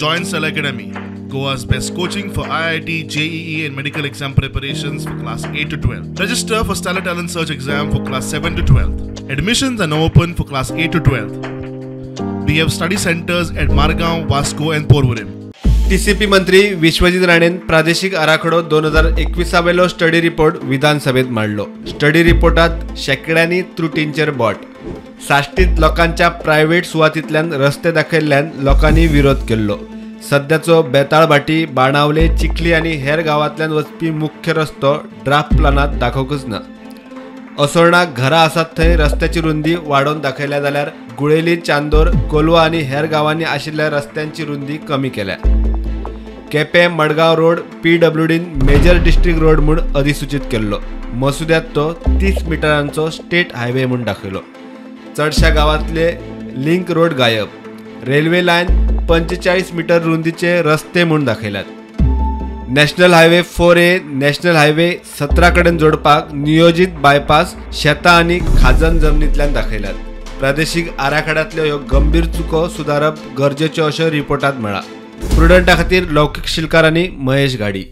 Join Stellar Academy, Goa's best coaching for IIT, JEE and medical exam preparations for class 8 to 12. Register for Stellar Talent Search exam for class 7 to 12. Admissions are now open for class 8 to 12. We have study centers at Margao, Vasco and Porvorim. TCP मंत्री विश्वजीत राणेन प्रादेशिक आराखडो 2021 वेलो study report विधानसभेत मांडलो. Study रिपोर्टात शेकड्यांनी त्रुटींचेर बोट. साश्टीत लोकांच्या private सुवातींतल्यान रस्ते दाखयल्ल्यान लोकांनी विरोध केल्लो. सद्याचो बेताळभाटी, बाणावले, चिखली आनी हेर गांवांतल्यान वचपी मुख्य रस्तो ड्राफ्ट प्लानात दाखोवंकच ना. असोळणा घरां आसात थंय रस्त्याची रुंदी वाडोवन दाखयल्या जाल्यार गुळेली, चांदोर, कोलवा आनी हेर गांवांनी आशिल्ल्या रस्त्यांची रुंदी कमी केल्या. केपें मडगांव रोड पीडब्ल्यूडीन मेजर डिस्ट्रिक्ट रोड म्हूण अधिसूचित केल्लो. मसुद्यांत तो 30 मिटरांचो स्टेट हायवे म्हूण दाखयलो. चडशा गांवांतले लिंक रोड गायब. रेल्वे लायन 45 मिटर रुंदीचे रस्ते म्हूण दाखयल्यात. National highway 4A national highway 17 कडेन जोडपाक नियोजीत बायपास शेतां आनी खाजन जमनींतल्यान दाखयल्यात. प्रादेशीक आराखड्यांतल्यो ह्यो गंभीर चुको सुदारप गरजेच्यो अशें रिपोर्टांत म्हळां. प्रुडंटा खातीर लौकीक शिलकार आनी महेश घाडी.